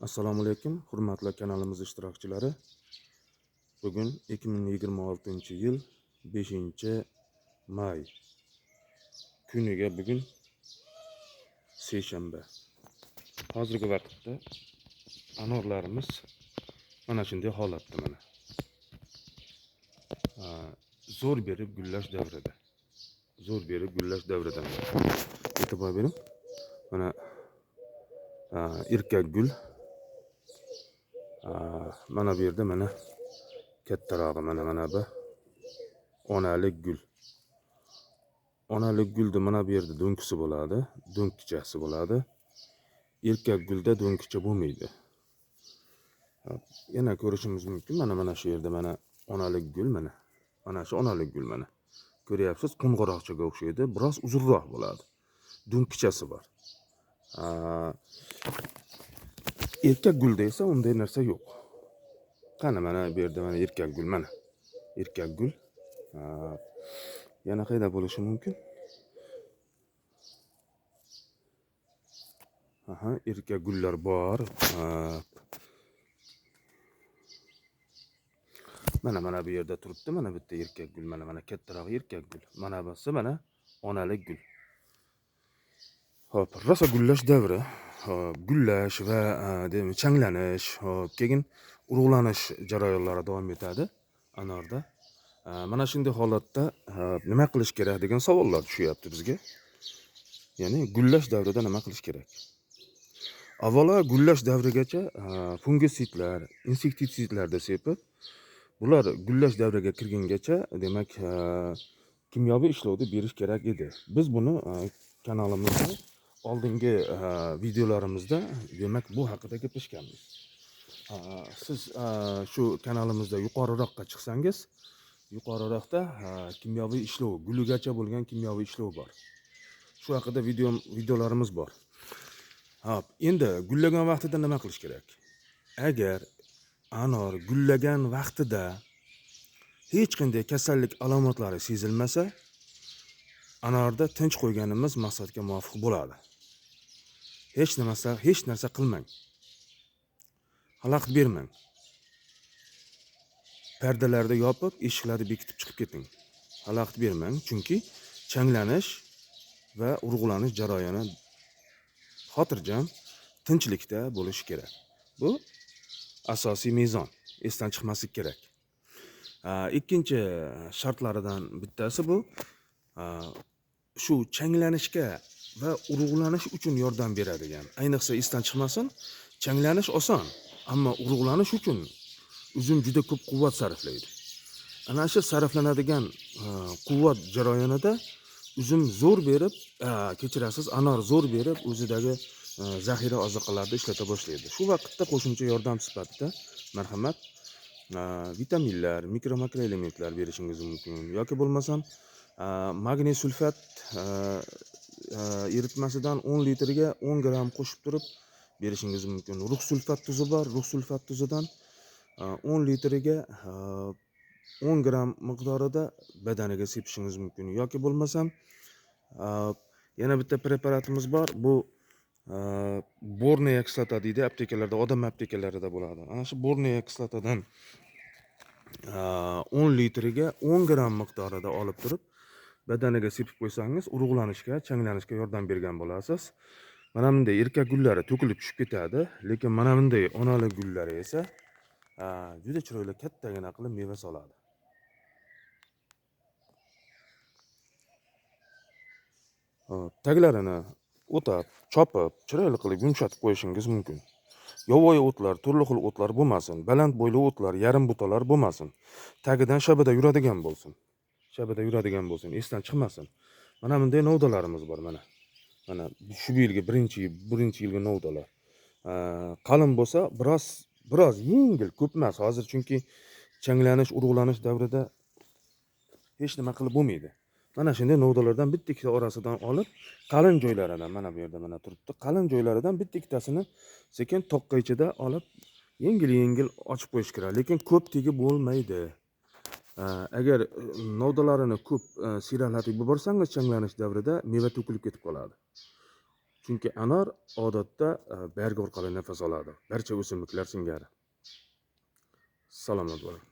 Assalomu alaykum, hurmatli kanalimiz ishtirokchilari. Bugun 2026-yil 5 may kuniga, bugun seshanba. Hozirgi vaqtda anorlarimiz mana shunday holatda, mana. Zo'r berib gullash davrida. Zo'r berib gullash davrida. E'tibor bering. Mana erkak gul. Mana bu yerda mana kattarog'i, mana bu onalik gul. Onalik gulda mana bu yerda do'nkisi bo'ladi, do'nkichasi bo'ladi. Erkak gulda do'nkicha bo'lmaydi. Yana ko'rishimiz mumkin. Mana shu yerda mana onalik gul, mana. Mana shu onalik gul mana. Ko'ryapsiz, qo'ng'iroqchaga o'xshaydi, biroz uzunroq bo'ladi. Do'nkichasi bor. Erkak gulda esa unday narsa yo'q. Qani mana bu yerda mana erkak gul, mana. Erkak gul. Yana qayda bo'lishi mumkin? Aha, erkak gullar bor. Mana bu yerda turibdi, mana bitta erkak gul, mana kattaroq erkak gul. Mana bunisi mana onalik gul. Xo'p, rosa gullash davri. Xo'p, gullash va demak changlanish, xo'p, keyin urug'lanish jarayonlari davom etadi anorda. Mana shunday holatda nima qilish kerak degan savollar tushyapti bizga. Ya'ni gullash davrida nima qilish kerak? Avvalo gullash davrigacha fungisidlar, insektitsidlarda sepib, bular gullash davriga kirgungacha, demak, kimyoviy ishlovni berish kerak edi. Biz buni kanalimizda oldingi videolarimizda, demak, bu haqida gaplashganmiz. Siz shu kanalimizda yuqoriroqqa chiqsangiz, yuqoriroqda kimyoviy ishlov, guligacha bo'lgan kimyoviy ishlov bor. Shu haqida videolarimiz bor. Hop, endi gullagan vaqtida nima qilish kerak? Agar anor gullagan vaqtida hech qanday kasallik alomatlari sezilmasa, anorda tinch qo'yganimiz maqsadga muvofiq bo'ladi. Hech narsa qilmang. Xalaqit bermang. Pardalarni yopib, eshiklarni bekitib chiqib keting. Xalaqit bermang, chunki changlanish va urug'lanish jarayoni xotirjam, tinchlikda bo'lishi kerak. Bu asosiy mezon, esdan chiqmaslik kerak. Ikkinchi shartlaridan bittasi bu shu changlanishga va urug'lanish uchun yordam beradigan. Ayniqsa esdan chiqmasin, changlanish oson, ammo urug'lanish uchun uzum juda ko'p quvvat sarflaydi. Ana shu sarflanadigan quvvat jarayonida uzum zo'r berib, kechirasiz, anor zo'r berib o'zidagi zaxira oziqalarni ishlata boshlaydi. Shu vaqtda qo'shimcha yordam sifatida marhamat vitaminlar, mikro makroelementlar berishingiz mumkin yoki bo'lmasam magniy sulfat eritmasidan 10 litrga 10 gramm qo'shib turib berishingiz mumkin. Rux sulfat tuzi bor, rux sulfat tuzidan 10 litriga 10 gramm miqdorida badaniga sepishingiz mumkin yoki bo'lmasam yana bitta preparatimiz bor. Bu bornaya kislota deydi, aptekalarda, odam aptekalarida bo'ladi. Ana shu bornaya kislotadan 10 litriga 10 gramm miqdorida olib turib badaniga sepib qo'ysangiz, urug'lanishga, changlanishga yordam bergan bo'lasiz. Mana bunday erkak gullari to'kilib tushib ketadi, lekin mana bunday onalik gullari esa juda chiroyli kattagina qilib meva soladi. Taglarini o'tab, chopib, chiroyli qilib yumshatib qo'yishingiz mumkin. Yovvoyi o'tlar, turli xil o'tlar bo'lmasin, baland bo'yli o'tlar, yarim butalar bo'lmasin. Tagidan shabada yuradigan bo'lsin. Shabada yuradigan bo'lsin, esdan chiqmasin. Mana bunday novdalarimiz bor, mana. Mana shu yilgi birinchi yilgi novdalar. Qalin bo'lsa, biroz yengil, ko'p emas hozir, chunki changlanish, urug'lanish davrida hech nima qilib bo'lmaydi. Mana shunday novdalardan bitta ikkita orasidan olib, qalin joylaridan, mana bu yerda mana turibdi, qalin joylaridan bitta ikkitasini sekin toqqa ichida olib, yengil-yengil ochib qo'yish kerak, lekin ko'p tegib bo'lmaydi. Agar novdalarini ko'p siyraklatib yuborsangiz, changlanish davrida meva to'kilib ketib qoladi. Chunki anor odatda barg orqali nafas oladi, barcha o'simliklar singari. Salomat bo'ling.